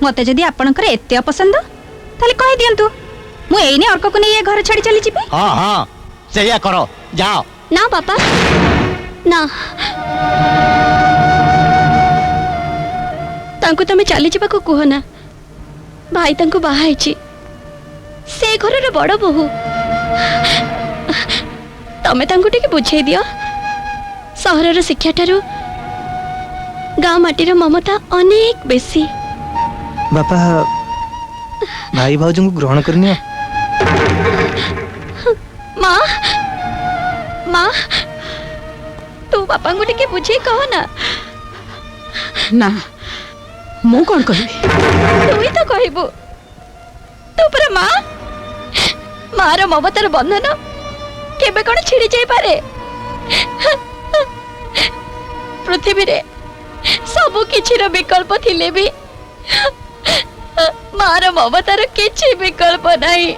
ମତେ ଯଦି ଆପଣଙ୍କର ଏତେ ଅପସନ୍ଦ, ତାହେଲେ କହିଦିଅନ୍ତୁ, ମୁଁ ଏଇନେ ଅର୍କକୁ ନେଇ ଏ ଘର ଛାଡ଼ି ଚାଲିଯିବି। ହଁ ହଁ, ସେଇଆ କର, ଯାଅ। ନା ବାପା ନା, ତାଙ୍କୁ ତମେ ଚାଲିଯିବାକୁ କୁହ ନା। ଭାଇ ତାଙ୍କୁ ବାହା ହେଇଛି, ସେ ଘରର ବଡ଼ ବୋହୂ। ତମେ ତାଙ୍କୁ ଟିକେ ବୁଝେଇ ଦିଅ, ସହରର ଶିକ୍ଷାଠାରୁ ଗାଁ ମାଟିର ମମତା ଅନେକ ବେଶୀ। ବାପା, ଭାଇ ଭାଉଜଙ୍କୁ ଗ୍ରହଣ କରିନିଅ। ମା, ମା, ତୁ ବାପାଙ୍କୁ ଟିକେ ବୁଝେଇ କହ ନା। ନା, ମୁଁ କ'ଣ କହିବି? ତୁଇ ତ କହିବୁ, ତୁ ପରା ମା। ମାର ମମତାର ବନ୍ଧନ କେବେ କ'ଣ ଛିଡ଼ି ଯାଇପାରେ? ପୃଥିବୀରେ ସବୁ କିଛିର ବିକଳ୍ପ ଥିଲେ ବି ମାର ମମତାର କିଛି ବିକଳ୍ପ ନାହିଁ।